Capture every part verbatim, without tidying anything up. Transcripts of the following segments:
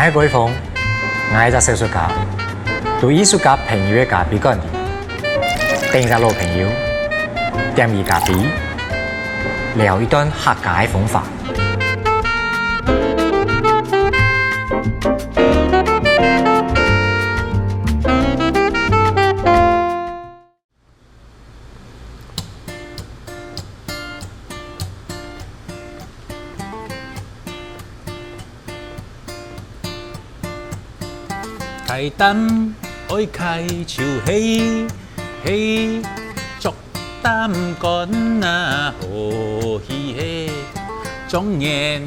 𠊎係國一峰，𠊎係隻小說家，在藝術家朋友个咖啡館裡，等一隻老朋友，點佢咖啡，聊一段客家个風華。 開擔愛開就係，係，著擔竿啊，好戲係，狀元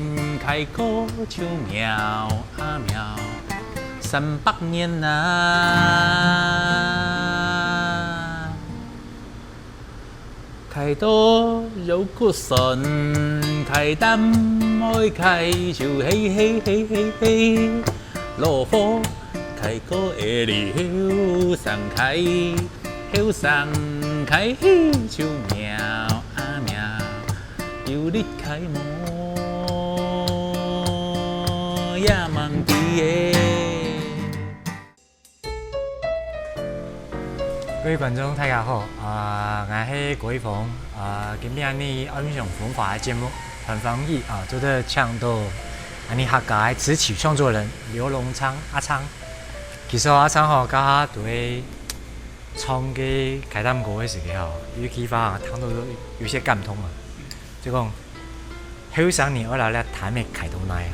開過就妙啊妙，三百年啊。 開到肉骨酸，開擔愛開就係係係係係，老虎開過會離後生開，後生開就妙啊妙，有力開無也吂知欸。 各位觀眾，大家好！啊，𠊎係國一峰。啊，今晡日暗晡風華个節目，很歡喜啊，做得請到𠊎俚客家个詞曲創作人劉龍昌阿昌。其實阿昌吼，頭下在唱該開擔歌个時節吼，有一句話聽到有，有些感動啊，就講 後生人愛摎這擔仔㧡到哪啊？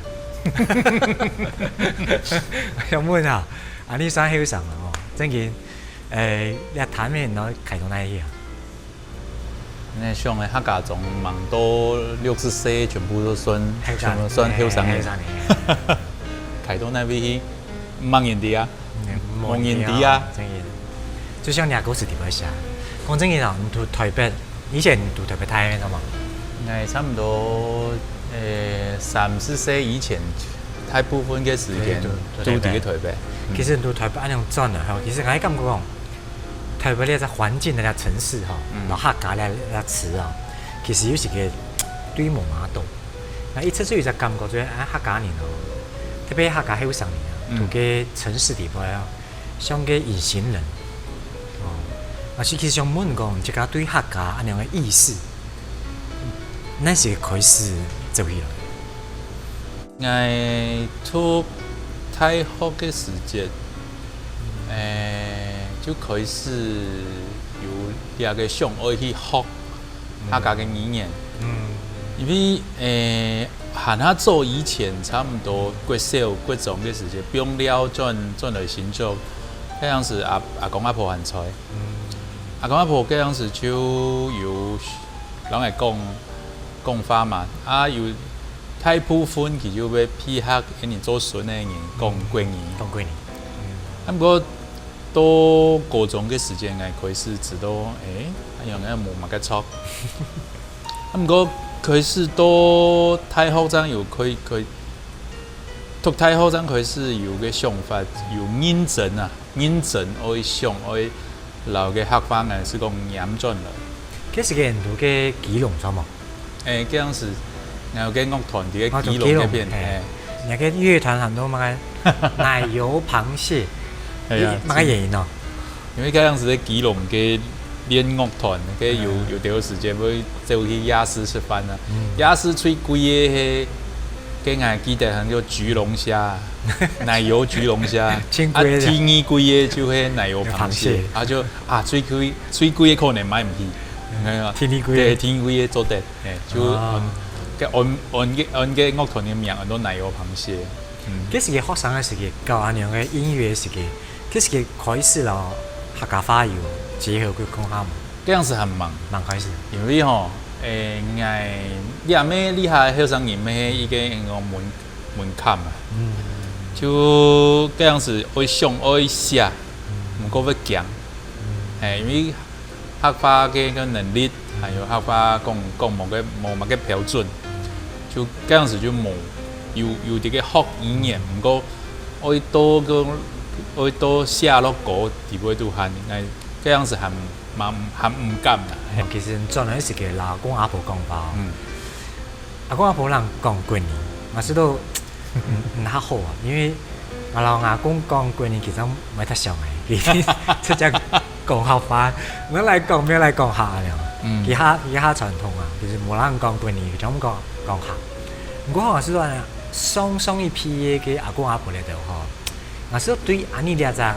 想問下，恁仔算後生啊吼，正經，欸，這擔仔愛㧡到哪去啊？𠊎想个客家庄吂到六十歲，全部都算，全部算後生人。後生人。㧡到哪位去？吂人知啊。 無人知啊。正經。就像你个歌詞裡背寫，講正經哦，你在臺北，以前你在臺北大个，著無？𠊎差毋多，欸，三十歲以前，大部分个時間都在臺北。其實你在臺北恁樣轉來吼，其實𠊎感覺講，臺北這隻環境、這隻城市吼，摎客家這隻詞啊，其實有時个對無麼个到。𠊎一直就有隻感覺，就係啊，客家人哦，特別客家後生人啊，在該城市裡背啊， 像个隱形人。哦，𠊎係其實想問講，自家對客家恁樣个意識，哪時開始走起來？𠊎讀大學个時節，欸，就開始有這个想愛去學 客家个語言。因為，欸，還較早以前，差毋多國小、國中个時節，放尞轉，轉來新竹，該樣時阿，阿公阿婆還在。阿公阿婆該樣時就有摎𠊎講，講話嘛，啊，有大部分佢就會配合𠊎俚做孫个人講國語。講國語。啊，毋過 到高中个時節，𠊎開始知道，欸，恁樣个無麼个著。啊，毋過開始到大學正有開，開，讀大學正開始有个想法，有認真啊，認真愛想，愛摎个客話，𠊎係講拈轉來。該時間你在該基隆，著無？ 欸，該樣時，𠊎有个樂團在該基隆該片，哦，在基隆，欸。欸。你个樂團喊做麼个？奶油螃蟹。哎呀，麼个原因哦？因為該樣時在基隆个練樂團，該有，嗯。有兜時節會走去夜市食飯啊。嗯。夜市最貴个係，該𠊎記得還有焗龍蝦，奶油焗龍蝦。真貴个。啊，第二貴个就係奶油螃蟹，有螃蟹。啊就，啊，最貴，最貴个可能買毋起。嗯，哎呀，第二貴个。對，第二貴个做得。 欸，就，哦。嗯，該恁，恁个，恁个樂團个名安到奶油螃蟹。嗯。該時个學生个時節，搞恁樣个音樂个時節，該時个開始咯，客家話有結合過講下無？該樣時還吂。吂開始。因為吼，欸，𠊎這乜這下後生人乜一个應該門，門檻啊。嗯。就該樣時愛想愛寫，嗯。毋過會驚。嗯。欸，因為 客話个，个能力，還有客話講，講麼个，無麼个標準，就該樣時就無，有，有這个學語言，毋過愛到个，愛到寫落歌，底背都還，哎，該樣時還，還，還毋敢啦。嘿。其實轉來時節摎公阿婆講話哦。嗯。阿公阿婆人講國語，嘛係都，嗯，嗯，較好啊，因為 𠊎摎吾公講國語，佢正毋會忒想欸，佢直接講客話，毋愛來講，毋愛來講客恁樣。嗯。佢較，佢較傳統啊，就是無人講國語，全部講，講客。毋過吼，係講上，上一輩个阿公阿婆這兜吼，𠊎係對恁呢這隻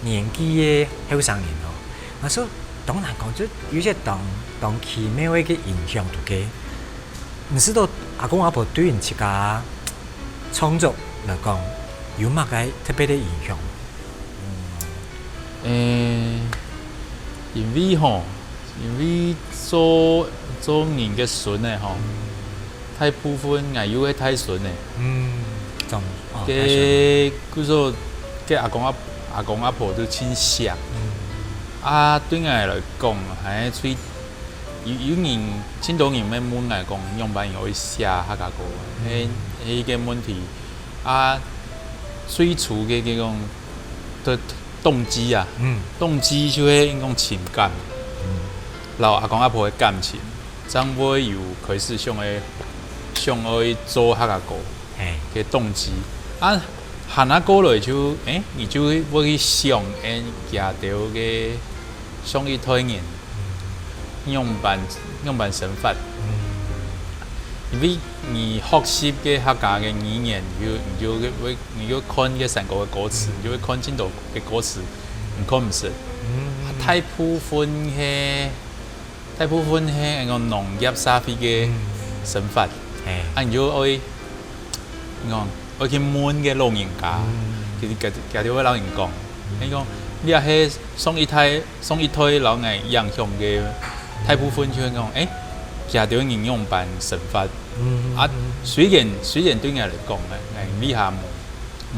年紀个後生人吼，𠊎係當難講，就有一些當，當奇妙个影響，對个。你係講阿公阿婆對你自家創作來講，有麼个特別个影響？ 誒，因為吼，因為做，做人个孫仔吼，大部分𠊎又係大孫仔，嗯，總，哦，該，故所，該阿公阿，阿公阿婆都盡惜。啊，對𠊎來講，還係最，有，有人，盡多人會問𠊎講，仰般會寫客家歌，係，係一個問題。啊，最初个，个講，的動機啊，嗯動機就係應該講情感，嗯摎阿公阿婆个感情，正會有開始想愛，想愛做客家歌嘿，个動機。啊，行啊過來就，誒，你就會去想，誒，佢兜个上一代人仰般，仰般生活。嗯因為你學習个客家个語言，你就，你就會，你就看个山歌个歌詞，你就會看盡多个歌詞，你看毋識。嗯，大部分係，大部分係該個農業社會个生活，嘿，啊，你就愛，你講，愛去問个老人家，嗯其實佢，佢就會摎你講，你講，你也係上一代，上一代摎𠊎影響个，大部分就係講，誒，佢兜人仰般生活。嗯啊，雖然，雖然對𠊎來講，𠊎，𠊎這下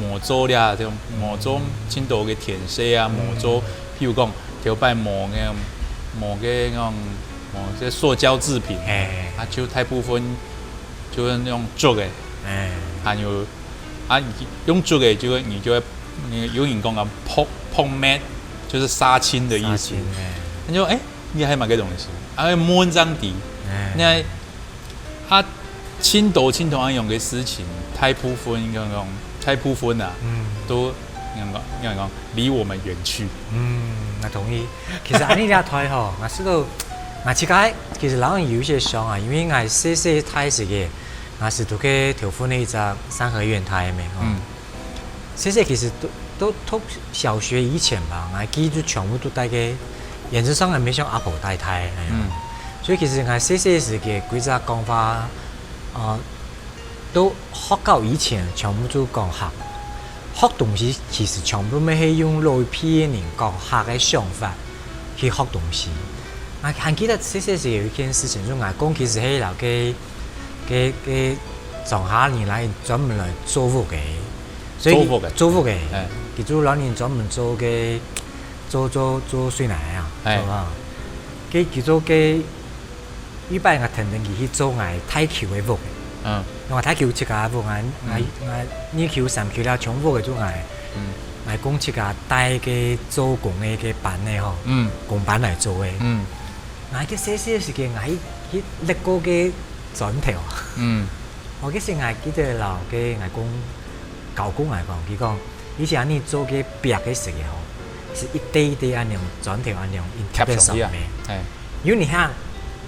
無，無做這種，無做盡多个田事啊，無做，譬如講，頭擺無个，無个講，無个塑膠製品，嘿，啊，就大部分就係用竹个，哎，還有，啊，用竹个就會，你就會，你有人講个撲，撲滅，就是殺青的意思。殺青，哎，你就，誒，你還買个東西，啊，問這樣的，哎，那，啊，盡多盡多恁樣个事情，大部分應該講，大部分啊，嗯都，應該講，應該講，離我們遠去。嗯，𠊎同意。其實恁呢這台吼，𠊎試著，𠊎自家其實老人有一些想啊，因為𠊎細細大時个，𠊎係讀个頭份个一隻三合院大个咩吼。嗯細細其實都，都讀小學以前吧，𠊎記憶就全部都在个，原則上還沒像阿婆帶大，哎呀。嗯所以其實𠊎細細時个規則講法，呃，都學校以前全部都講客，學東西其實全部乜係用老一輩个人講客个想法去學東西。𠊎還記得細細時有一件事情，就𠊎公其實係老个，个，个庄下人來專門來做屋个，所以做屋个做屋个，哎佢就老人專門做个，做，做，做水泥啊，哎係吧？佢，佢做个，一擺𠊎跈等佢去做𠊎大舅个屋个。嗯因為大舅自家屋，𠊎，𠊎，𠊎二舅、三舅了，全屋个就𠊎，嗯，𠊎公自家帶个做工个个班个吼，嗯工班來做个。嗯𠊎个細細時間，𠊎去，去掠過个磚頭。嗯，𠊎个時𠊎記得摎个𠊎公，教過𠊎講，佢講，以前你做个壁个時个吼，係一垤一垤恁樣磚頭恁樣，一貼个上面。哎，有你下，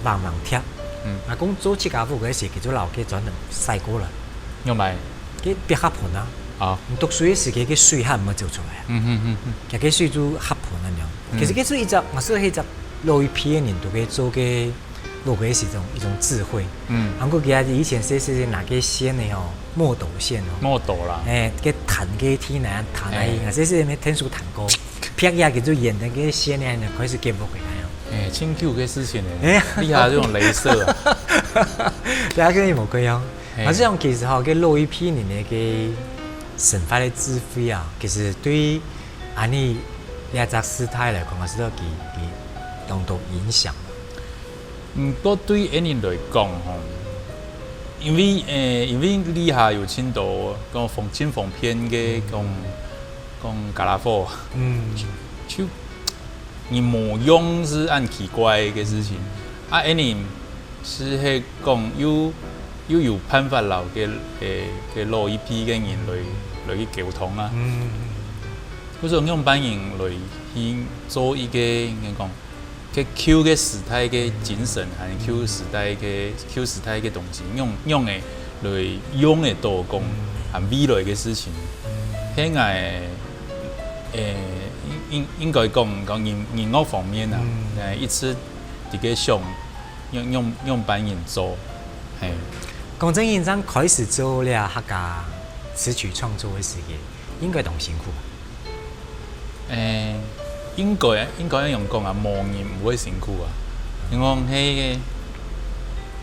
橫橫貼。嗯，𠊎公做自家屋个時，佢就摎个磚頭徙過來，用來个壁合盤啊。啊，你讀書个時，个水還毋會走出來啊。嗯哼哼哼，佢个水就合盤恁樣。嗯其實个水一隻，𠊎係一隻老一輩个人都可以做个，屋个係一種，一種智慧。嗯，韓國佢以前細細拿个線个吼，墨斗線哦，墨斗啦，哎，个彈个天然彈啊，哎細細个天书彈过，啪一下佢就沿着个線呢，開始个屋个恁樣。哎，真久个事情呢，哎你還這種雷射啊，對啊，跟你無共樣。哎還是講其實吼，个老一輩人个个生活个智慧啊，其實對恁呢這隻時代來講，還係有幾，幾當多影響。毋過對恁呢來講吼，因為，誒，因為這下有盡多講方，盡方便个講，講傢啦話，嗯，就你無用係恁奇怪个事情。啊，恁呢係係講又，又有辦法摎个，誒，个老一輩个人來，來去溝通啊。嗯，故所仰般形來去做一個，應該講，該舊个時代个精神，還舊時代个舊時代个東西，仰仰个來用得到講，還未來个事情。係𠊎，誒，應應應該講講音音樂方面啊，誒，一直在該想，仰仰仰般形做，係。講真，你正開始做這客家詞曲創作个時間，應該當辛苦吧？誒，應該應該恁樣講啊，無人毋會辛苦啊。因為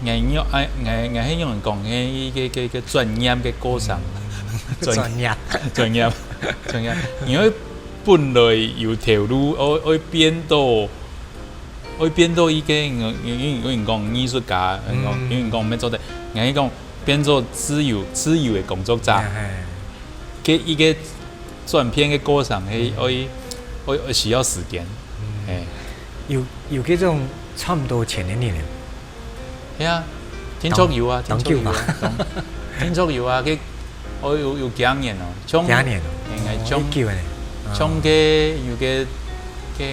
該𠊎愛𠊎𠊎係用講該个个个轉念个過程，轉專業，專業專業，因為本來有條路，愛愛變到愛變到一個，有有有人講藝術家，有人講有人講要做得，𠊎係講變做自由自由个工作者。哎，个一个转变个过程，嘿，会会会需要时间，嘿，有有这种差不多前年的人，系啊，听说有啊，听说有啊，听说有啊，个，哦，有有几年哦，从几年哦，应该从一九年，从个有个跟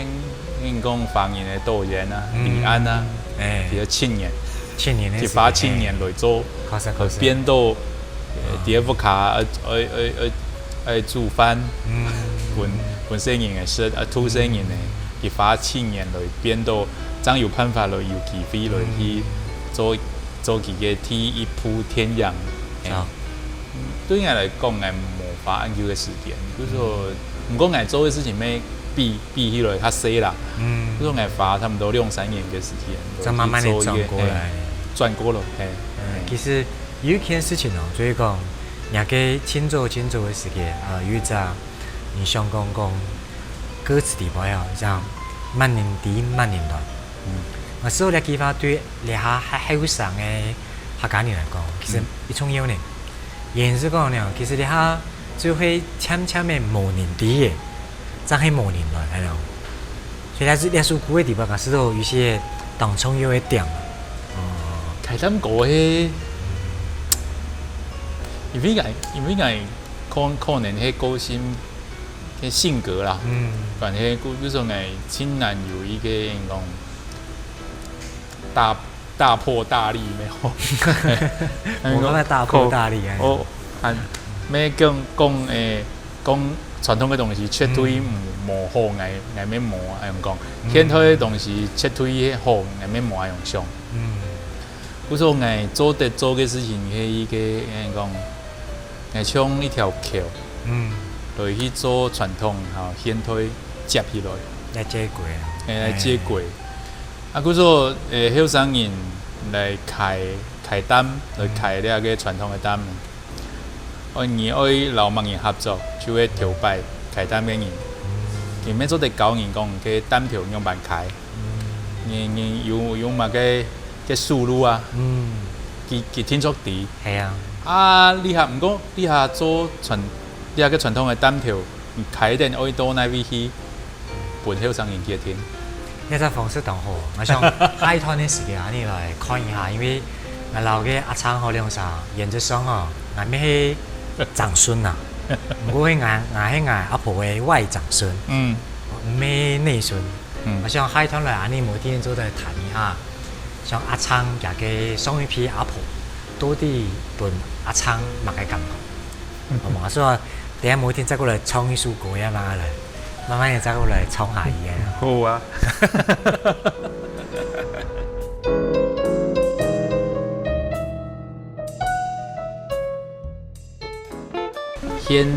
人讲华人的导演啊，李安啊，哎，佢个青年，青年的一八青年来做，考试考试，变到，呃，第二副卡，呃，呃呃呃，呃，煮饭，嗯，本本身人也是，呃，土生人呢，一八青年来变到，正有办法来有机会来去做做佢个第一部电影。啊，对我来讲，我无花很久的时间，就是说，不过我做的事情没比比起来较细啦，嗯，就是我花差不多两三年的时间，再慢慢地去做一个转过来嘿转过了，嘿，嗯，其实有一件事情哦，就是讲，人家个清楚清楚的时间，呃，有一只，你想讲讲歌词底背哦，像慢人低，慢人来。嗯啊，所以这句话对这下还后生的客家人来讲，其实嗯一重要呢。也是讲呢，其实这下就会渐渐的无人知的，正系无人来，系咯。所以这这首歌的地方，我是有一些当重要的点啊。哦，开单歌嘿，因为我因为我可可能迄个性个性格啦，嗯，反正个就是说，我真难有一个人讲大大破大立没有，我刚才大破大立哎，哦，还没讲讲诶，讲传统的东西绝对无好，我我没无那样讲，现代的东西绝对好，我没无那样想。嗯，不过我做得做个事情，是一个人讲，我像一条桥，嗯，来去做传统哈现代接起来。来接轨啊，诶，来接轨。啊，故所，诶，后生人来开开店，来开这个传统的店。哦，你爱老忙人合作，就会头摆开店个人，佢没做得教人讲，个店头样般开。你你有有么个个思路啊？嗯，佢佢听说知。系啊，啊，你下毋过你下做传你下个传统个店头，你开店爱到哪位去？本后生人决定。那只方式当好，我想下一段的时间啊，你来看一下，因为我老个阿昌好两声，原则上哦，我们是长孙呐，不过是我我是我阿婆的外长孙，嗯毋是内孙。嗯我想下一段来啊，你无定做得谈一下，像阿昌佢个上一批阿婆，到底分阿昌么个感觉？好嘛，所以等下无定再过来唱一首歌呀嘛来，慢慢的再过来唱下伊个。好啊。现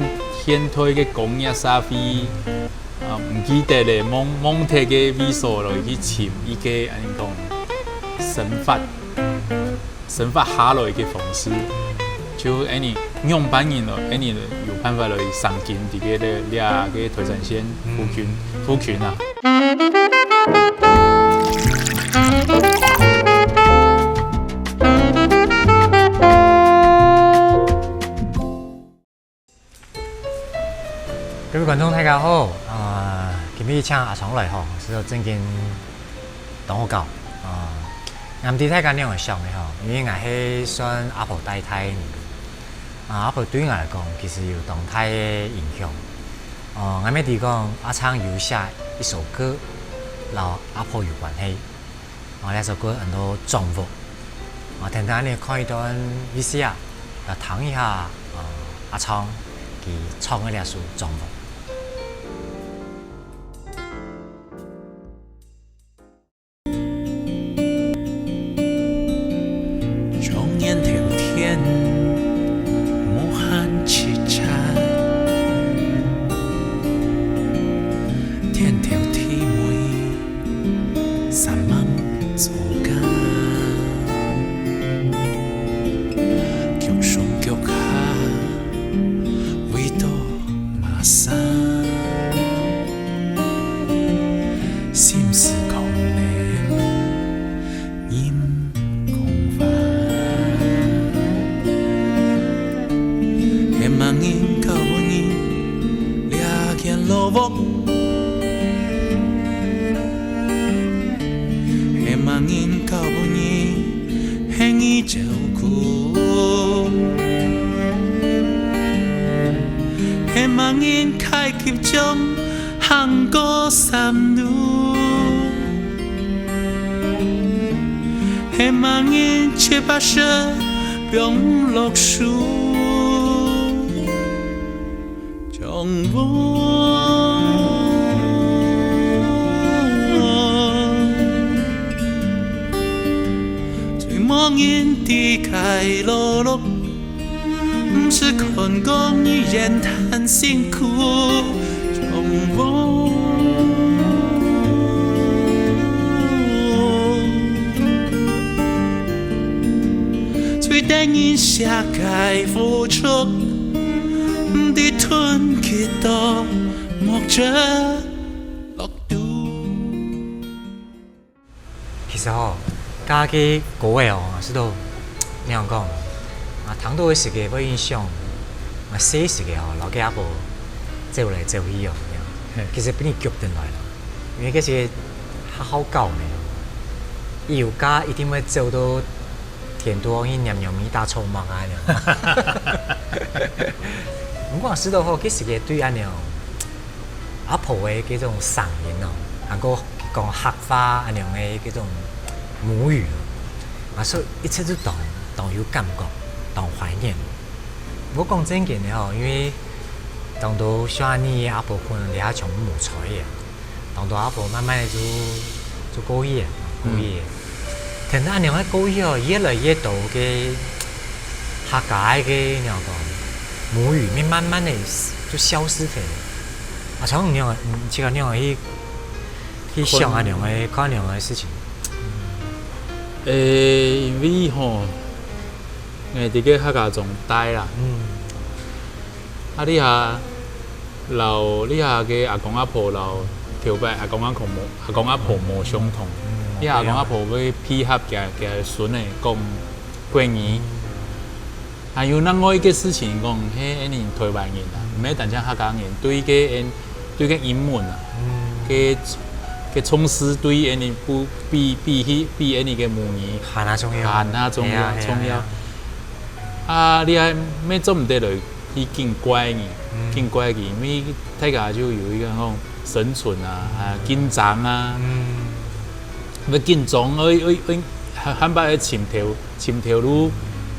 现代个工业社会，啊，毋记得咧，忘忘记个位所落去寻一个安尼讲生活，生活下落个方式，就安尼样般人咯，安尼有办法来生根，在个咧，这个台山县附近附近啊。 各位观众大家好，啊，今日请阿昌来吼，是真正当好搞啊。毋知大家仰仔想个吼，因为我是算阿婆带大个人，啊，阿婆對𠊎來講，其實有當大个影響。哦，𠊎乜知講阿昌有寫一首歌，摎阿婆有關係。哦，這首歌安到《莊屋》。哦，等等你看一段V C R，來聽一下，呃，阿昌佢唱个這首《莊屋》。 從年頭天無閒洎杈，田頭地尾三萬做工，腳上腳下為著麼儕，心事空等 人講話。係麼人教分你這間老屋？係麼人教分你係你照顧？係麼人開急將 行過山路，係麼人七八十放落樹，莊屋。最無人知个老屋， 毋識看講你言談辛苦，莊屋。最得人惜个火燭，毋知吞去到目汁落肚。 其實吼，該个歌仔哦，係都仰般講，啊，聽到个時節會印象，啊，細時節吼，摎該阿婆走來走去哦，其實分你激動來了，因為該時節較好搞呢，一有假一定會走到田肚去拈拈咪打草蜢啊，恁樣。毋過係都吼，該時節對恁樣哦， 阿婆个該種聲音哦，還過講客話恁樣个該種母語哦，啊，所以一直都當當有感覺，當懷念。毋過講正經个吼，因為當多像恁樣个阿婆可能這下全部無在个，當多阿婆慢慢个就就過去个，過去个。聽到恁樣个過去哦，越來越多个客家个該仰般講，母語，慢慢个就消失忒。 啊，像你仰，你自家仰去去想恁樣个，看恁樣个事情。誒，因為吼，誒，在該客家庄大啦。嗯。啊，這下摎這下个阿公阿婆摎頭擺阿公阿公無，阿公阿婆無相同。嗯，這下阿公阿婆會配合佢佢孫仔講國語。 還有另外一個事情講，係恁呢台灣人啊，毋係單淨客家人，對該恁對該英文啊，該該重視對恁呢不比比起比恁呢个母語還較重要，還較重要，係啊係啊重要。係啊啊，你還乜做毋得來去見怪佢，見怪佢，因為大家就有一個那種生存啊，啊緊張啊，嗯，要緊張，愛愛愛，還還捌愛尋頭 尋頭路，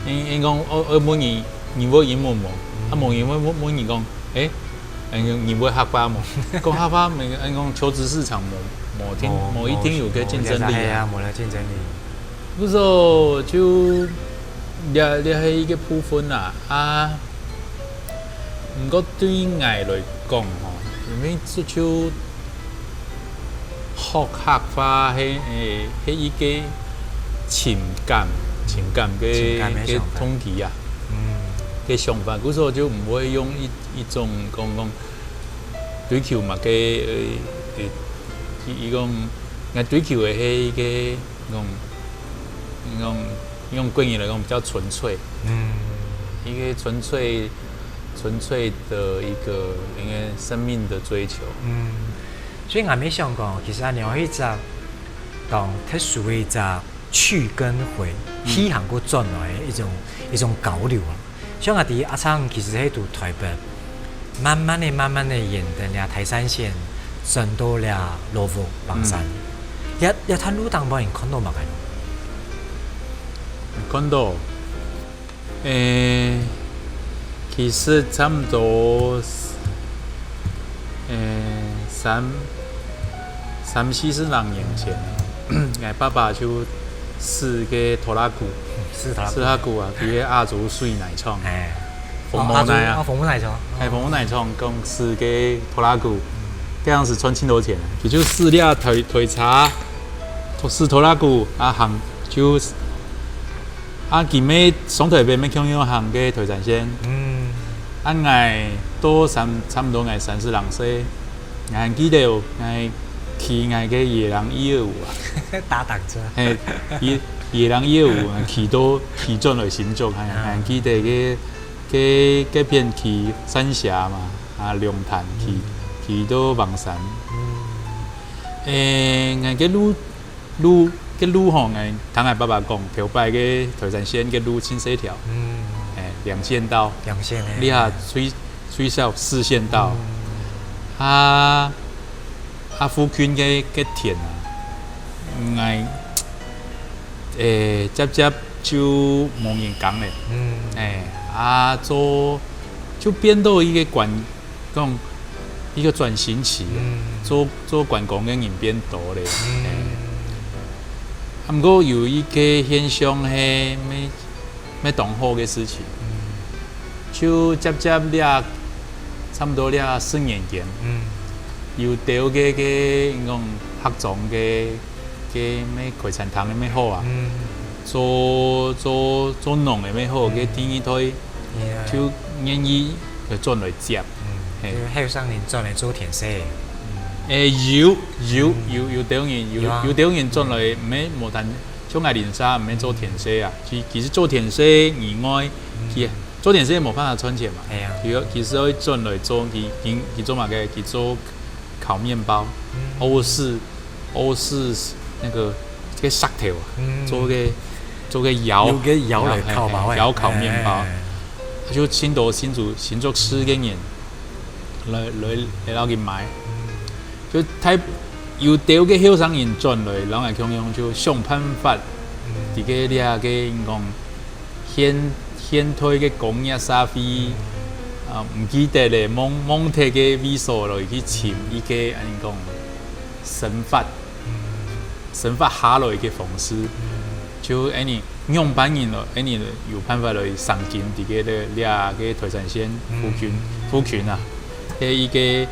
因因講愛愛問你，你會英文無？啊無人會問問你講，誒，你你會客話無？講客話，人講求職市場無無定無一定有个競爭力啊。係啊，無了競爭力。故所就這這係一個部分啦，啊，毋過對𠊎來講吼，因為這就 學客話係誒係一個情感情感个个動機啊，个想法，故所就毋會用一一種講講追求麼个誒誒，佢佢講，𠊎追求个係一個講講用國語來講比較純粹，一個純粹純粹的一個應該生命的追求。所以𠊎乜想講，其實恁樣一隻當特殊个一隻去跟回，去行過轉來个一種一種交流啊。像𠊎知阿昌其實係對臺北，慢慢仔、慢慢仔沿等這大山線，轉到這羅屋橫山。這、這段路頂背你看到麼个？看到，欸，其實差毋多，欸，三、三四十零年前，𠊎爸爸就駛該拖拉庫，駛拖拉庫。駛拖拉庫啊，佢个阿祖水泥廠，係。紅毛泥啊。哦，阿祖，哦，紅毛泥廠。係，紅毛泥廠，講駛該拖拉庫，該樣時賺盡多錢啊。佢就駛這推、推車，駛拖拉庫啊，行就，啊，佢乜上臺北乜共樣行該台三線。嗯。啊，𠊎到三、差毋多𠊎三十零歲， 𠊎還記得哦，𠊎騎𠊎个野狼一二五啊。打擋車。係，野、野狼一二五，騎到、騎轉來新竹，還、啊。還記得該、該、該片騎三峽嘛，啊，龍潭騎、嗯。騎到橫山。嗯。欸，𠊎个路 路，該路吼，𠊎聽𠊎爸爸講，頭擺个台三線个路盡細條，嗯。欸，兩線道，兩線个。這下最、最少四線道。嗯。啊，啊，附近个、个田啊，𠊎，欸，漸漸就無人耕咧。嗯。欸，啊，做，就變到一個關 講一個轉型期，嗯。做、做觀光个人變多咧。嗯。欸。啊，毋過有一個現象係乜、乜當好个事情，嗯。就接接這差毋多這十年間，嗯。有兜个、个，講客庄个 个乜開餐廳个乜好啊，嗯。做、做、做農个乜好，嗯。个第二代，yeah。就願意來轉來接。嗯，係。就後生人轉來做田事。欸，有、有、嗯。有、有兜人，有、有啊。有兜人轉來，毋係無單，像𠊎鄰舍，毋係做田事啊。其、其實做田事以外，嗯。佢做田事無辦法賺錢嘛。係啊。佢、佢係愛轉來做，佢、佢、佢做麼个？佢做 烤麵包，嗯。歐式、歐式那個、這個石頭啊，嗯。做個、做個窯，用個窯來烤嘛，嘿，嘿，嘿，窯烤麵包。哎，哎，哎。就盡多新竹、新竹市个人來、來、來摎佢買。嗯。就大、有兜个後生人轉來，摎𠊎共樣就想辦法，嗯。在這個這個講 現、現代个工業社會，嗯。啊，毋記得咧，罔、罔忒个位所落去尋一個，恁呢講，生活，嗯。生活下來个方式。嗯。就恁呢，仰般人咯，恁呢有辦法來生根在這個、這個台三線附近，嗯。附近啊，該一個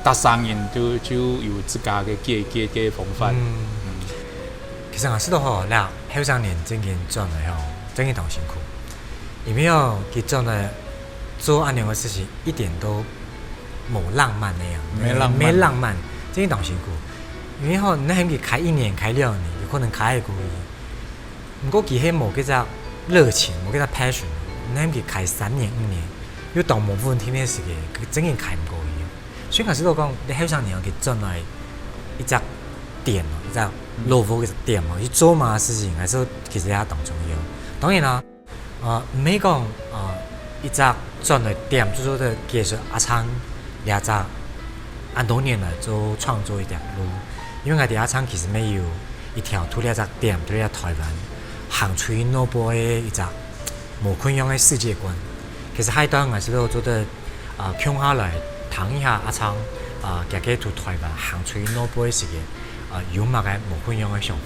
逐儕人就、就有自家个解決个方法。嗯。嗯。其實𠊎試著吼，這 後生人正經轉來吼，正經當辛苦。因為吼，佢轉來做恁樣个事情，一點都無浪漫个樣，無浪漫。無浪漫，正經當辛苦。因為吼，你喊佢開一年、開兩年，有可能開會過去。毋過佢係無該隻熱情，無該隻passion，你喊佢開三年、五年，又當無穩定个時間，佢正經開毋過去。 所以𠊎試著講，你後生人哦，佢轉來一隻店哦，一隻老屋个店哦，去做麼个事情，𠊎試著其實也當重要。當然啦，呃，毋係講，呃，一隻轉來店，就做得結束阿昌這隻恁多年來做創作一條路。因為𠊎知阿昌其實乜有一條對這隻店，對這台灣行出去外背个一隻無共樣个世界觀。其實下一段𠊎試著做得 啊，共下來談一下阿昌，啊，佢个對台灣行出去外背个時間，啊，有麼个無共樣个想法。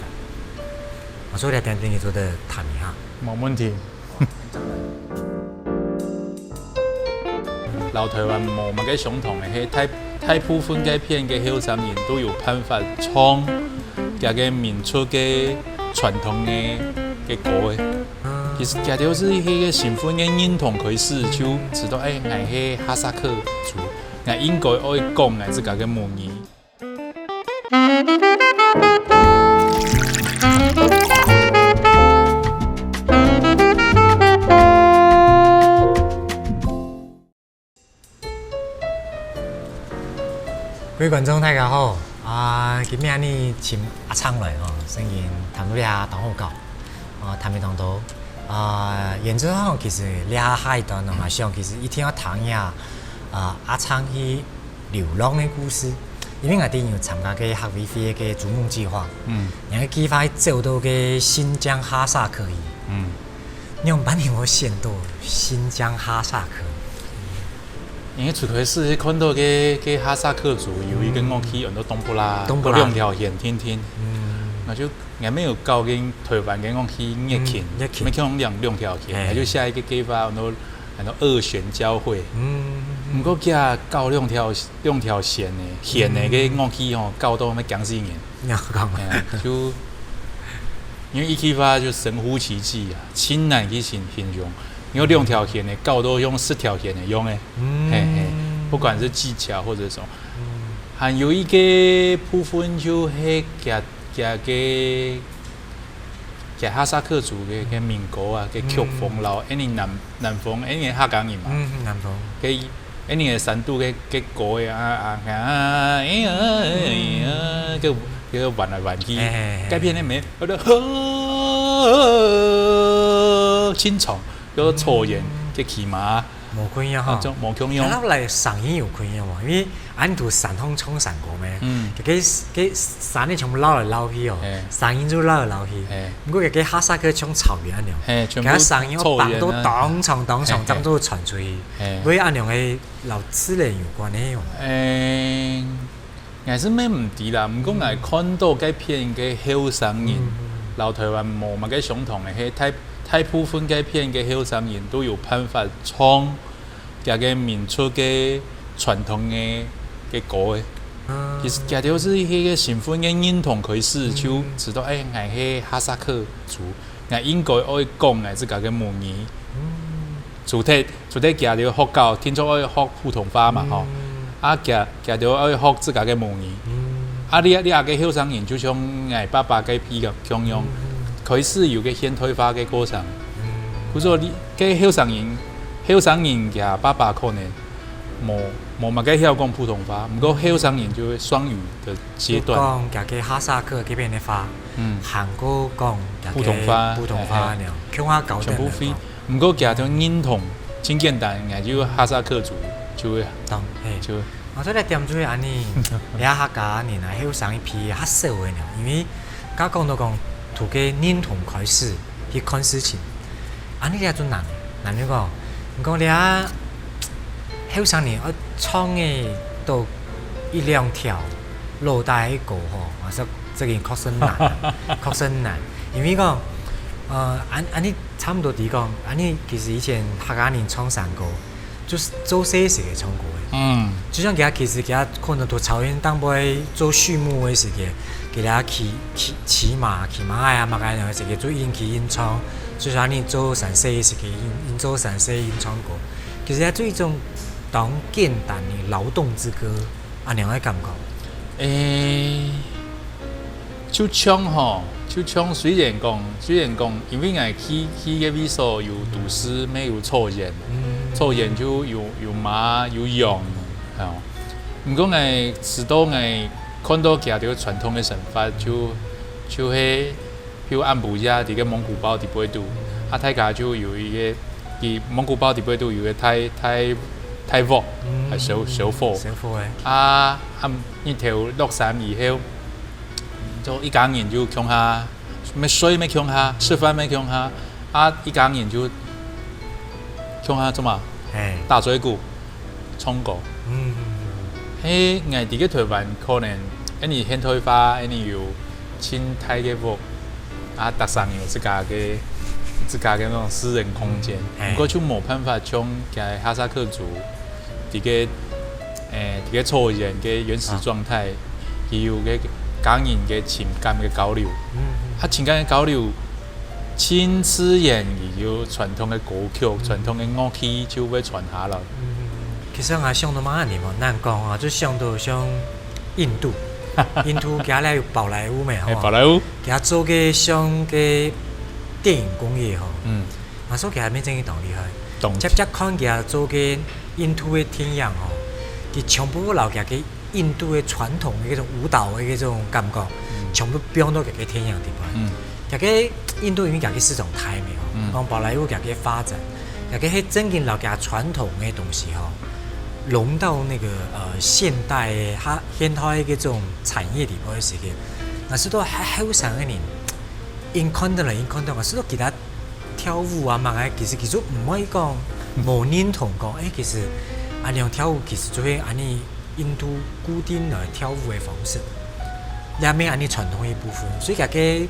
啊，所以這點等下做得談一下。無問題。摎台灣無麼个相同个，係大、大部分該片个後生人都有辦法唱佢个民族个傳統个、个歌个。 其實這兜係一個身份个認同開始，就知道，欸，𠊎係哈薩克族，𠊎應該愛講𠊎自家个母語。各位觀眾，大家好！啊，今晡日恁呢尋阿昌來吼，正經談到這當好搞，啊，談了當多。啊，原則上其實這下一段呢，𠊎想其實一定愛聽一下，啊，阿昌去流浪个故事，因為𠊎之前有參加過客委會个逐夢計畫，嗯，然後計畫走到个新疆哈薩克去，嗯，你有辦法有選到新疆哈薩克？因為出去時看到个个哈薩克族有一個樂器，安到冬不拉，冬不拉，兩條弦，定定，嗯，𠊎就 𠊎乜有搞緊台灣个樂器，月琴，嗯，月琴。乜用兩兩條弦，嘿，𠊎就寫一個計畫，安到安到二弦交會。嗯，毋過佢搞兩條兩條弦个弦个个樂器吼，搞到乜驚死人。你要講，嘿，就因為一句話就神乎其技啊，盡難去形形容。因為兩條弦个搞到用十條弦个樣个，嗯，嘿嘿，不管是技巧或者什麼，嗯，還有一個部分就係佢佢个 佢哈薩克族个个民歌啊，个曲風摎，恁呢南南方，恁呢客家人嘛，嗯，南方，个恁呢个山肚个个歌个啊啊啊，哎呀哎呀，个个彎來彎去，嘿嘿嘿，該片个名，我就好清楚，叫做草原个騎馬，無共樣吼，啊，就無共樣。摎來聲音有共樣無？因為 恁堵山項唱山歌咩？嗯，个个个山个全部繞來繞去哦，嘿，聲音就繞來繞去。嘿，毋過个个哈薩克唱草原恁樣，嘿，全部个聲音要放到當長當長，嘿嘿，正做傳出去，嘿，所以恁樣个摎自然有關个哦。誒，𠊎係乜毋知啦，毋過𠊎看到該片个後生人，嗯，摎台灣無麼个相同个，係大大部分該片个後生人都有辦法唱 佢个民族个傳統个个歌个。其實佢兜係一個身份个認同開始，就知道，誒，𠊎係哈薩克族，𠊎應該愛講𠊎自家个母語。除忒除忒佢兜學校，定著愛學普通話嘛吼，啊佢佢兜愛學自家个母語。啊這這下个後生人就像𠊎爸爸該輩个共樣，開始有個現代化个過程。故所你 該後生人，後生人厥爸爸可能無無麼个曉講普通話，毋過後生人就係雙語个階段。講厥个哈薩克該片个話，嗯，還過講厥个普通話，普通話，嘿，嘿，恁樣，共下搞定了，全部飛。毋過厥就認同，真簡單，𠊎就哈薩克族，就會，當，嘿，就會。 哦，所以來點出來恁呢，這下客家人啊，後生一輩較少个呢，因為剛講到講，對个認同開始去看事情，恁呢這就難，難就講，你講這後生人愛唱个到一兩條老底个歌吼，啊，這這個確實難啊，確實難，因為講，呃，恁恁呢差毋多知講，恁呢其實以前客家人唱山歌， 就係做細時个唱歌个。嗯，就像厥其實厥可能在草原頂背做畜牧个時節，佢兜騎騎騎馬、騎馬仔啊，麼个樣个時節就緊騎緊唱，就像你做山西个時節，緊緊做山西緊唱歌。其實也就一種當簡單个勞動之歌，恁樣个感覺。誒， 就像吼，就像雖然講，雖然講，因為𠊎去去个位所有都市，乜有草原，草原就有有馬有羊，吼。毋過𠊎知道𠊎看到佢兜傳統个生活，就就係，譬如暗晡夜，在个蒙古包底背肚，啊大家就有一個，在蒙古包底背肚有一個大大大鑊，還燒燒火，燒火誒。啊，暗日頭落山以後， 就一家人就共下，乜睡乜共下，食飯乜共下，啊一家人就共下做麼？嘿，打嘴鼓，唱歌。嗯，係𠊎在个台灣可能，恁呢現代化，恁呢有盡大个屋，啊，逐儕有自家个自家个該種私人空間，毋過就無辦法像該哈薩克族，在个 誒，這個草原个原始狀態，佢有个家人个情感个交流。啊，情感个交流，盡自然，佢有傳統个歌曲、傳統个樂器就會傳下來。其實𠊎想到麼个地方，難講啊，就想到像印度，印度佢兜有寶萊塢咩，吼，誒，寶萊塢，佢兜做个像个電影工業吼，嗯， 𠊎想佢兜乜真个當厲害。當，直接看佢兜做个印度个電影吼，佢全部摎佢个印度个傳統个該種舞蹈个該種感覺，全部放到佢个電影底背。佢个印度因為佢个市場大咩吼，講寶萊塢佢个發展，佢个係正經摎佢傳統个東西吼，融到那個呃現代个哈現代个這種產業裡背个時間，𠊎試著還後生个人，因看到了，因看到，𠊎試著其他跳舞啊麼个，其實其實毋會講無認同講，誒，其實恁樣跳舞其實就係恁樣印度固定來跳舞个方式，也無恁樣傳統个部分，所以佢个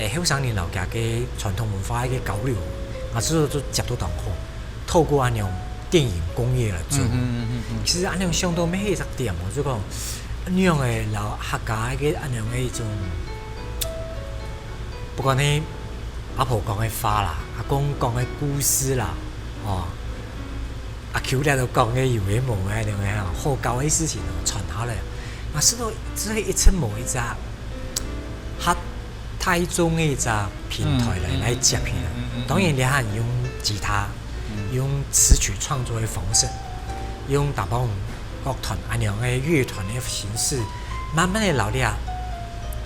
誒後生人摎佢个傳統文化个交流，𠊎試著就接到當好，透過恁樣電影工業來做。其實恁樣想到尾一隻點，𠊎就講，恁樣个摎客家个恁樣个一種，不管係阿婆講个話啦，阿公講个故事啦，哦，阿舅在該講个有个無个恁樣个好搞个事情哦，傳下來，𠊎試著這一直無一隻較大眾个一隻平台來來接起來。當然，你還用吉他，用詞曲創作个方式，用打包樂團恁樣个樂團个形式，慢慢个摎你啊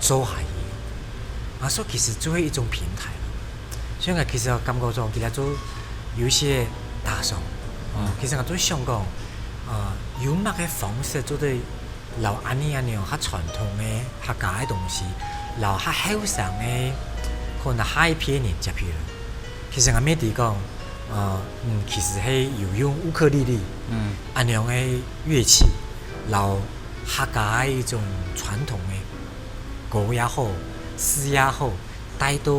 做下去。啊，所以其實就係一種平台。所以𠊎其實感覺講，其實就有一些打爽。哦，其實𠊎就想講，呃，有麼个方式做得摎恁樣恁樣較傳統个客家个東西，摎較後生个可能下一批人接起來。其實𠊎乜知講，呃，嗯，其實係有用烏克麗麗，嗯，恁樣个樂器，摎客家个一種傳統个歌也好，詩也好，帶到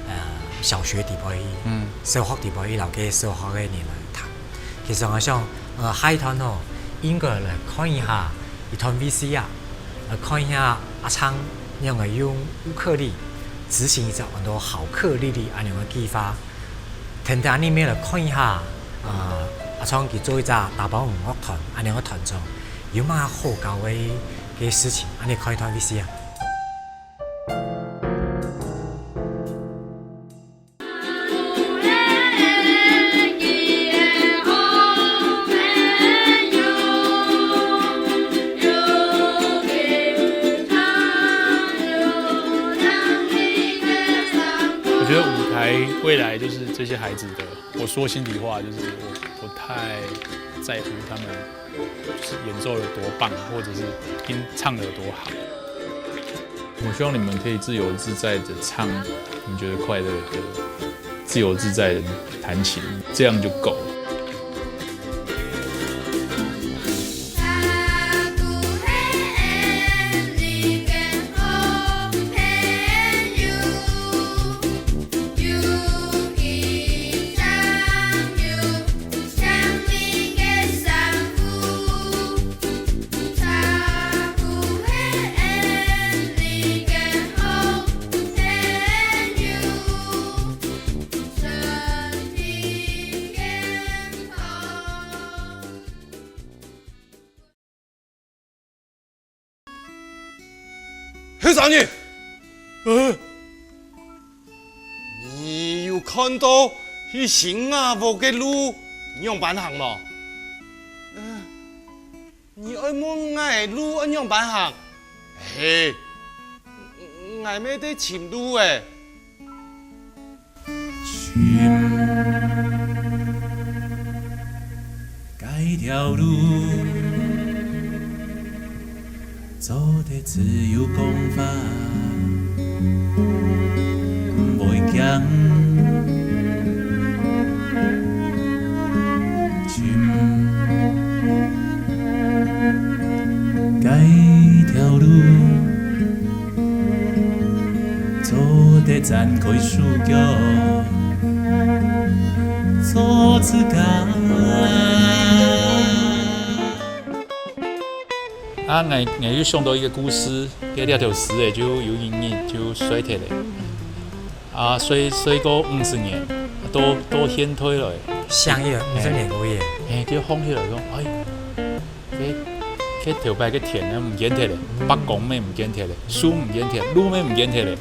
呃小學裡背去，嗯，小學裡背去，摎該小學个人來彈。其實𠊎想，呃，下一段吼，應該來看一下一段VCR，來看一下阿昌仰仔用烏克麗執行一隻安到好克麗麗恁樣个計畫。等等，恁樣乜來看一下，呃，阿昌佢做一隻打包樂團恁樣个團長，有麼好搞个个事情，恁樣看一段VCR。我觉得舞台未来就是这些孩子的，我说心里话，就是我不太在乎他们就是演奏有多棒，或者是音唱的有多好。我希望你们可以自由自在的唱你觉得快乐的歌，自由自在的弹琴，这样就够了。後生人，呃，你有看到去新雅屋个路仰般行無？呃，你愛問𠊎路愛仰般行？嘿，𠊎乜在尋路欸。 該條路做得自由講話，毋會驚。該條路 做得展開手腳，做自家。啊，𠊎𠊎又想到一个故事，該這條詩仔就有一日就衰忒了。啊，衰衰過五十年，到到現代來，想一个五十年過去，嘿，就想起來講，哎， 該該頭擺个田呢毋見忒了，伯公乜毋見忒了，樹毋見忒，路乜毋見忒了，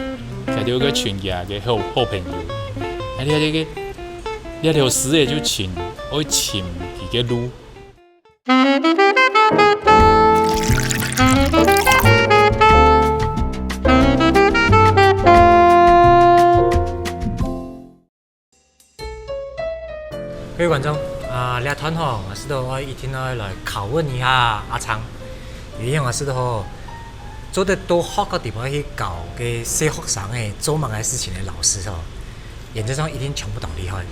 佢兜个全家个好好朋友。啊，這這个這條詩仔就尋，愛尋佢个路。各位觀眾，啊，這段吼，𠊎試著愛一定愛來拷問一下阿昌，因為𠊎試著吼，做得到學校底背去教个細學生个做麼个事情个老師吼，原則上一定全部當厲害，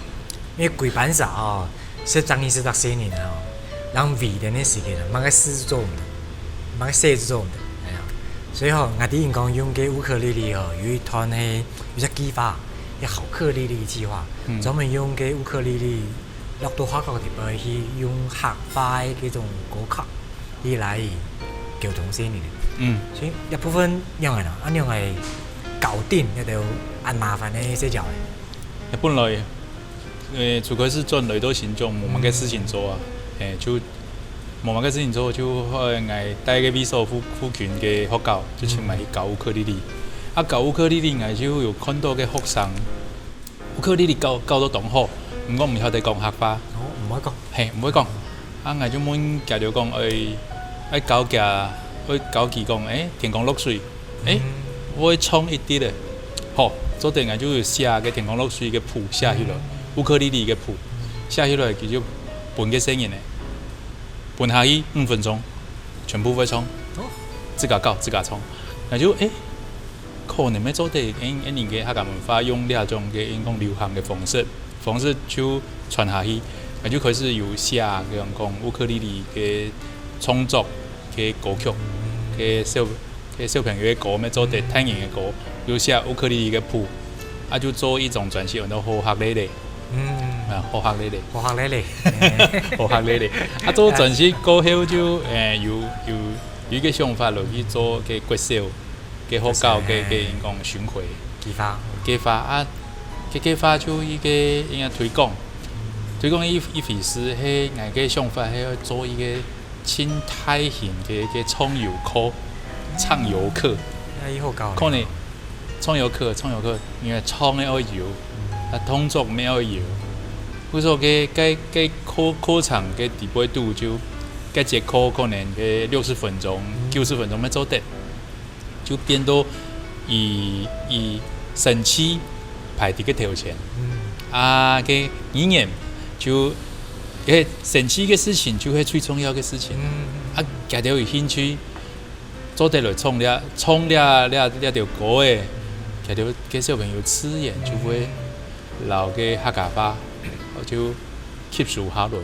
因為歸班儕吼，十隻人、十隻細人啊，人為等个時間啊，麼个事做毋得，麼个事做毋得，哎呀，所以吼，𠊎知你講用个烏克麗麗吼，有一段係有隻計劃，叫好克麗麗計劃，嗯。專門用个烏克麗麗 落到學校底背去用客話个這種歌曲，去來溝通細人。嗯。所以這部分仰仔啦，恁樣个搞定，這兜恁麻煩个事情。本來，呃，自開始轉來到新竹，無麼个事情做啊，嗯。嘿，就無麼个事情做，就後來𠊎戴个位所附，附近个學校，就請𠊎去教烏克麗麗。嗯。啊，教烏克麗麗，𠊎就有看著个學生， 烏克麗麗教，教到當好，毋過毋曉得講客話。哦，毋會講。嘿，毋會講。啊，𠊎就問佢兜講，愛，愛教佢，愛教佢講，欸，天公落水，欸，嗯。會唱一滴仔。好，做得𠊎就有寫个天公落水个譜寫起來，嗯。烏克麗麗个譜寫起來，佢就分个細人仔，分下去五分鐘，全部會唱，哦。自家教，自家唱。𠊎就，欸， 可能愛做得用，用𠊎个客家文化用這種个用講流行个方式，方式就傳下去，啊，就開始有寫，比方講烏克麗麗个創作个歌曲，个小，个小朋友个歌，愛做得大人个歌，有寫烏克麗麗个譜，啊，就做一張專輯，安到好客麗麗。嗯。啊，好客麗麗。好客麗麗。好客麗麗。啊，做專輯過後就，欸，有，有，有一个想法落去做个國小 个學校个，个應講巡迴計畫。計畫啊，个計畫就一个應該推廣。推廣一，一回事，係𠊎个想法係愛做一个盡大型个，个唱遊課，唱遊課。那以後搞呢？可能唱遊課，唱遊課，因為唱个愛遊，啊，動作乜愛遊。故所个，个，个課，課程个底背肚就，个節課可能个六十分鐘、九十分鐘乜做得。 就變到以，以生趣排在个頭前。嗯。啊，个語言就，个生趣个事情就係最重要个事情。嗯。啊，佢兜有興趣，做得來唱這，唱這，這，這條歌仔，佢兜个小朋友自然就會摎个客家話，就吸收下來。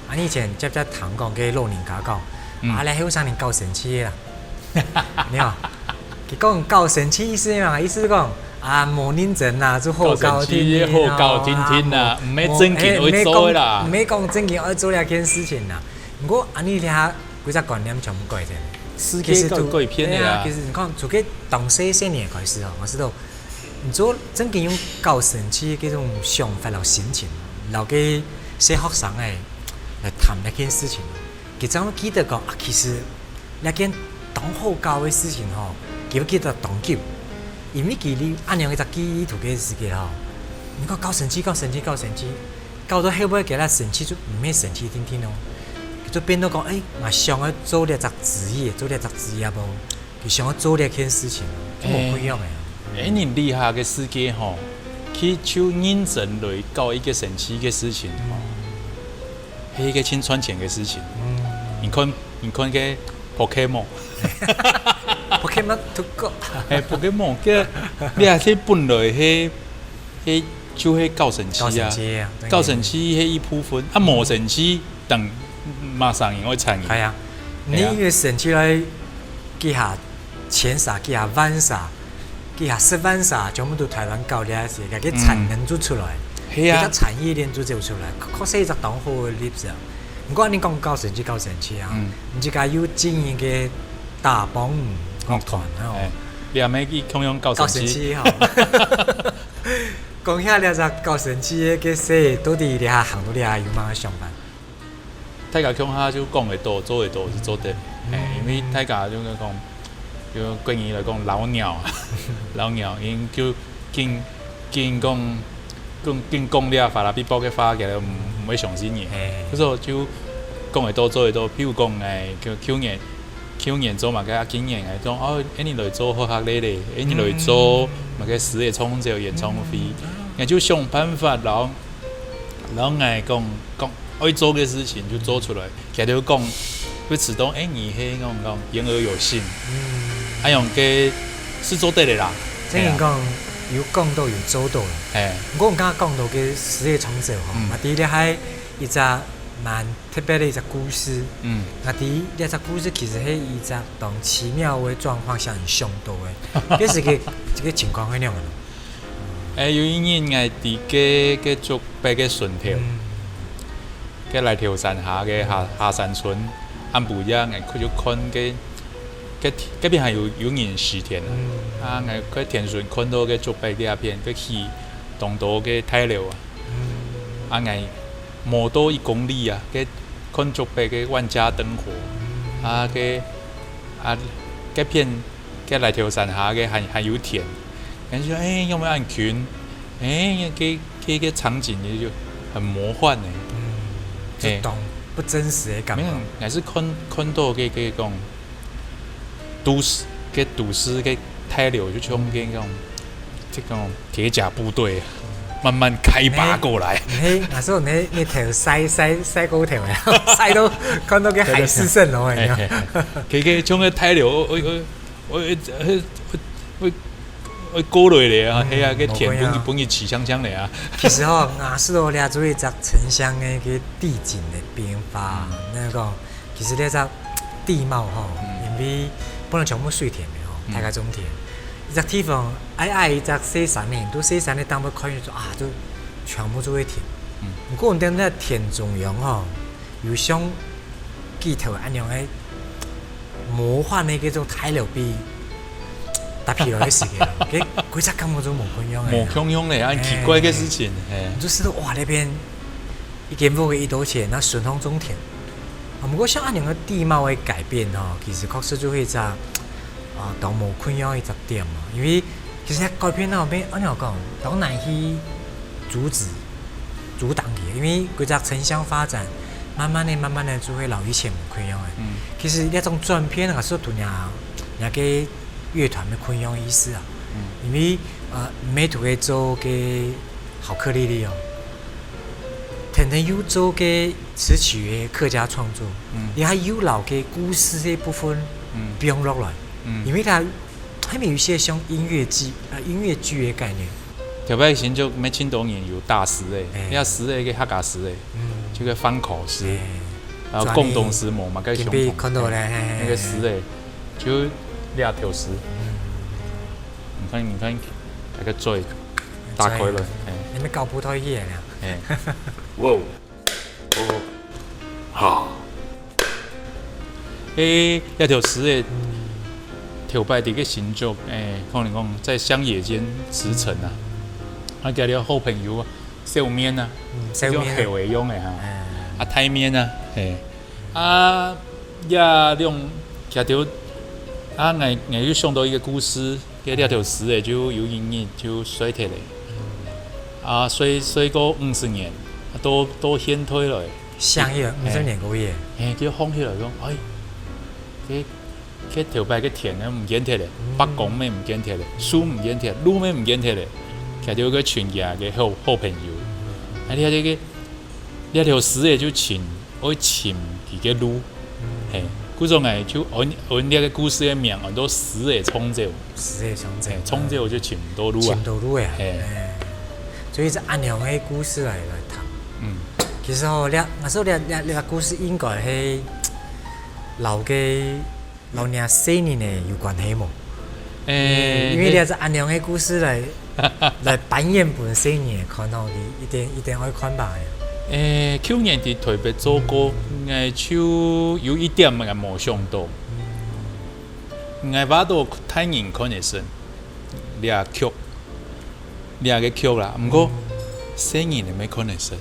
啊，以前輒輒聽講个老人家講，嗯。啊，這後生人較生趣啦。你好，佢講較生趣意思嘛，意思係講，啊，無認真啦，就好搞定定咯，搞生趣，好搞定定啦，啊，毋係正經愛做个啦。無，嘿，毋係講，毋係講正經愛做這件事情啦。毋過，恁樣這下，規隻觀念全部改變，世界係改，改變个啊。對啊，其實你看，自家當細細年開始哦，𠊎試著 你做正經用較生趣个這種想法摎心情，摎个細學生仔來談這件事情，佢正會記得講啊，其實這件當好搞个事情吼，佢會記得當久，因為佢有恁樣一隻記憶度个時間吼，你看較生趣，較生趣，較生趣，搞到後尾佢个生趣就毋係生趣定定哦，佢就變到講，欸，𠊎想愛做這隻職業，做這隻職業哦。 佢想愛做這件事情，就無不一樣个啊。欸，恁樣个世界吼，佢就認真來搞一个生趣个事情吼，嗯。係一个盡賺錢个事情。嗯。你看，你看个Pokemon。Pokemon to go。欸，Pokemon，个，你還係本來係，係就係較生趣啊。較生趣啊，較生趣係一部分，啊，無生趣， 等麼儕人愛參與。係啊，係啊。你个生趣來，幾下千儕，幾下萬儕，幾下十萬儕，全部都臺灣搞這事，該个產能就出來，嗯。係啊。該个產業鏈就走出來，確實一隻當好个例子啊。毋過你講較生趣，較生趣啊，嗯。你自家有經營个打幫樂團吼，欸，你也毋係共樣較生趣。較生趣吼。講下這隻較生趣个事，到底這下行到這下有麼个想法？ 大家共下就講會到，做會到就做得。嗯。欸，因為大家就係講，就國語來講老鳥啊，老鳥，因就緊，緊講，緊，緊講這花啦嗶啵个話，佢兜毋，毋會相信你。嘿。所以就講會到，做會到。譬如講，欸，舊，舊年，舊年做麼个啊？今年欸，講，哦，欸，你來做好客禮禮，欸，你來做麼个十月中秋演唱會，嗯。𠊎就想辦法，然後然後𠊎講講愛做个事情就做出來，佢就講，會知道，欸，你係講講言而有信，嗯，恁樣个係做得个啦。正經講，有講到有做到啦。係啊，毋過你剛剛講到个實業長者吼，嗯嘛，第一个還一隻蠻特別个一隻故事。嗯那第一這隻故事其實係一隻當奇妙个狀況下你想到个，這是个這个情況係仰个咯？欸，有一日𠊎在該該竹北个脣頭，嗯該犁頭山下个下下山村，暗晡夜𠊎就看該該該片還有有人蒔田啊，嗯啊𠊎該田脣看到該竹北該片，該起當多个大樓啊，嗯啊𠊎無到一公里啊，該看竹北个萬家燈火，啊該啊該片 該犁頭山下个還還有田，感覺欸，有無恁近？欸，該該个場景就很魔幻呢。嗯，就當不真實个感覺。沒有，還是看看到个个講都市个都市个大樓，就像个講這種鐵甲部隊慢慢開拔過來。嘿，那時候你你頭曬曬曬過頭了，曬到看到个海市蜃樓哎呀。个个像个大樓，我我我我我我過來咧啊，係啊，个田無怪啊分分佢起香香咧啊。其實吼，雅士伯這就一隻城鄉个个地景个變化，那個其實這隻地貌吼，因為本來全部水田个吼，大家種田，一隻地方矮矮一隻細山呢，都細山呢，當不看就啊，就全部就係田。毋過你等在田中央吼，有像 幾頭恁樣个魔幻个該種大樓壁搭起來个時間，該規隻感覺就無共樣个。無共樣咧，恁奇怪个事情，嘿。你就知道哇，那邊一間屋个一多錢，那順風種田。啊，毋過像恁樣个地貌个改變吼，其實確實就係一隻啊，當無共樣一隻點嘛，因為 其實改變到變，恁樣講，當難去阻止、阻擋佢，因為規隻城鄉發展，慢慢个、慢慢个就會摎以前無共樣个。嗯其實這種轉變，𠊎係同若若个樂團个共樣个意思啊。因為呃，毋係同佢做个巧克力哩哦，天天有做个詞曲个客家創作，嗯你還有摎个故事个部分嗯放落來，嗯因為佢 還有一些像音樂劇呃音樂劇个概念。頭擺新竹乜盡多人有打詩个，哎你看詩个个客家詩个，嗯，就个番口詩，哎，然後廣東詩無嘛，該今相同。晡看到咧，嘿嘿那個詩个，就這條詩。你看，你看，那個嘴打開了，哎你們搞不到一眼啊。哎，哇哦，哦，哈，哎，這條詩个頭擺在个新竹，哎，可能講在鄉野間馳騁啊，啊，佢个好朋友啊，小面啊，嗯，小面啊就後个用个哈，哎啊，大面啊，哎，啊，這兩，佢就，啊，𠊎𠊎又想到一個故事，該這條詩个就有一日就衰忒了，啊，衰衰過五十年，啊，到到現代來。像一個五十年過去，嘿，就放起來講，哎，該該頭擺个田呢毋見忒了，伯公乜毋見忒了，樹毋見忒，路乜毋見忒了，佢就有個全家个好好朋友。啊，你看這个這條詩个就尋，愛尋佢个路，嘿，故所𠊎就安安這个故事个名安到詩个創造，是个像這嘿，創造就尋毋到路啊尋。到路呀，嘿哎，所以這恁樣个故事來來談。嗯，其實吼，這，𠊎說這這這故事應該係摎个摎若細人仔有關係無？誒，因為這隻恁樣个故事來來扮演分細人仔看吼，佢一定一定愛看吧。誒，舊年在台北做過，誒，就有一點𠊎無想到，𠊎話到大人看會識，這曲，這个曲啦，毋過細人仔乜看會識。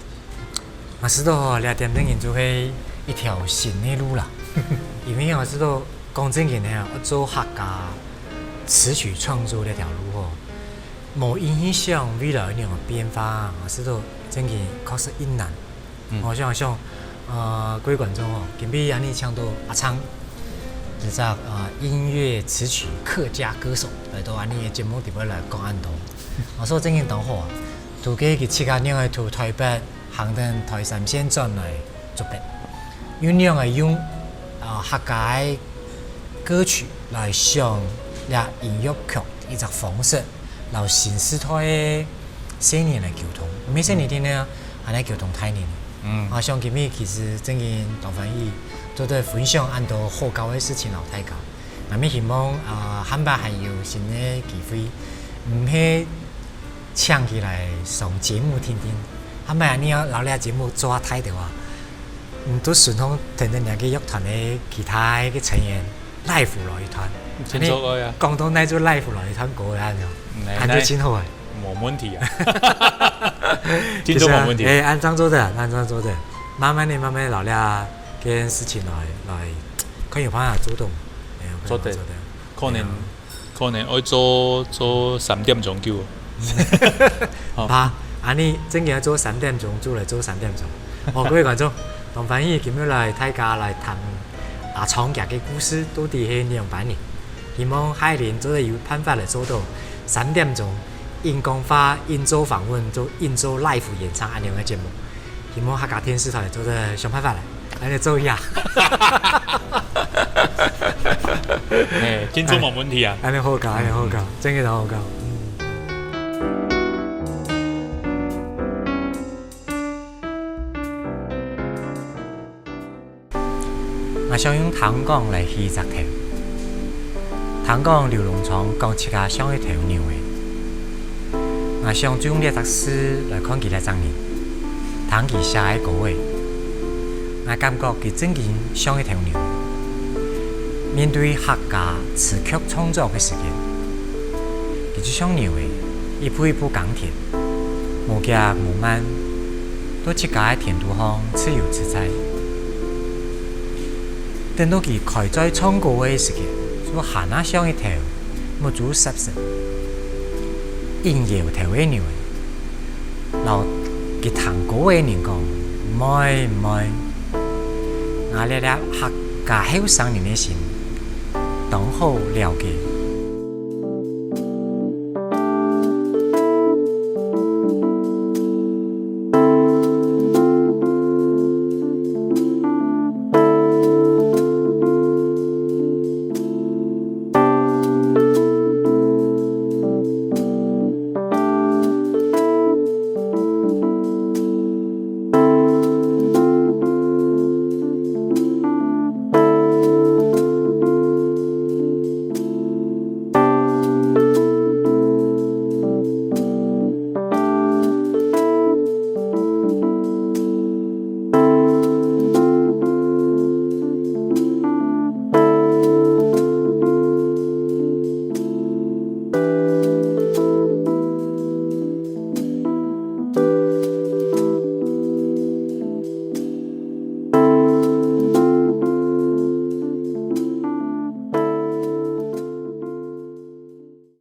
嘛，知道吼，這點正經就係一條新个路啦。因為嘛，知道講正經个啊，做客家詞曲創作這條路吼，無印象未來有變化，嘛，知道正經確實一難。嗯我想想，呃，各位觀眾吼，今晡日恁樣請到阿昌，一隻呃音樂詞曲客家歌手，來到恁樣个節目裡背來講恁多。我說正經當好啊，除該佢自家另外在台北行到台三線轉來竹北，又仰仔用啊客家个歌曲來想這音樂劇一隻方式，摎新時代个細人來溝通，毋係細人定定啊，恁樣溝通大人。嗯，啊，像今日其實正經當歡喜，做得分享恁多好搞个事情摎大家。𠊎也希望啊，下擺還有新个機會，毋係 請佢來上節目定定。下擺你愛摎這節目做下大兜啊，你都順風跈等兩個樂團个其他个成員live來一段。真做愛啊！講到哪就live來一段歌个恁樣，恁就真好誒。無問題啊，真做無問題。誒，恁樣做得，恁樣做得，慢慢个、慢慢个摎這件事情來來，看有辦法做到。做得，可能。 可能愛做做三點鐘久。好，啊，恁樣正經愛做三點鐘，就來做三點鐘。哦，各位觀眾，當歡喜今日來大家來談阿昌厥个故事到底係仰般呢？希望海玲做得有辦法來做到三點鐘，硬講話、硬做訪問、做硬做live演唱恁樣个節目。 希望客家電視台做得想辦法來，恁樣做一下。誒，真做無問題啊。恁樣好搞，恁樣好搞，真个當好搞。嗯。𠊎想用聽講來起隻頭。聽講劉榮昌講自家像一頭牛仔。 𠊎想就用這隻字來看佢這隻人，聽佢寫个歌仔，𠊎感覺佢正經像一頭牛。面對客家詞曲創作个時間，佢就像牛仔，一步一步耕田，無遽無慢，在自家个田肚項自由自在。等到佢開嘴唱歌个時間，就還較像一頭目珠霎霎、 硬搖頭个牛仔，摎佢聽歌个人講：「毋愛，毋愛！」𠊎這粒客家後生人个心，當好了解